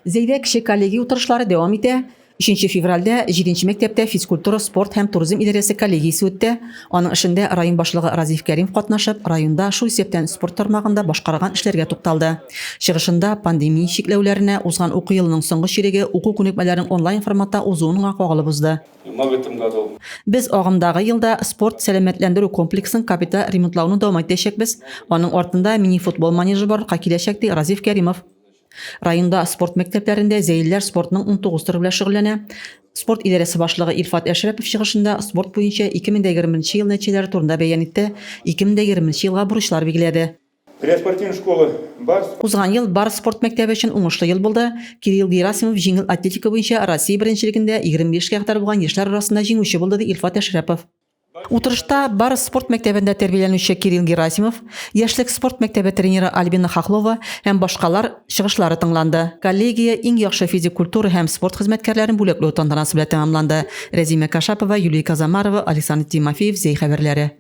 Зәйдә кече коллегия утырышлары дәвам итә. Өченче февральдә җиденче мәктәптә физкультура, спорт һәм туризм идарәсе коллегиясе үтте. Аның эшендә район башлыгы Разиф Кәримов катнашып, районда, шул исәптән спорт тармагында башкарылган эшләргә тукталды. Чыгышында пандемия чикләүләренә, узган уку елының соңгы чиреге уку күнекмәләренең онлайн форматта узуынңа кагылып узды. Без агымдагы елда спорт-сәламәтләндерү комплексын капиталь ремонтлауны дәвам итәчәкбез, аның артында мини-футбол манежы барлыкка киләчәк, ди Разиф Кәримов. Районда спорт мәктәпләрендә зәйлеләр спортның 19 төре белән шөгыльләнә. Спорт идарәсе башлыгы Илфат Әшрәпов чыгышында спорт буенча 2020 ел нәтиҗәләре турында бәян итте, 2020 елга бурычлар билгеләде. Для спортивной школы Барс. Узган ел Барс спорт мәктәбе өчен уңышлы ел булды. Кирилл Герасимов җиңел атлетика буенча Россия беренчелегендә 25 кә кадәр булган яшьләр арасында җиңүче булды, ди Илфат Әшрәпов. Утырышта Барс спорт мәктәбендә тәрбияләнүче Кирилл Герасимов, Яшьлек спорт мәктәбе тренеры Альбина Хохлова һәм башкалар чыгышлары тыңланды. Коллегия иң яхшы физик культура һәм спорт хезмәткәрләрен бүләкләү тантанасы белән тәмамланды. Рәзимә Кашапова, Юлия Казамарова, Александр Тимофеев, Зәй хәбәрләре.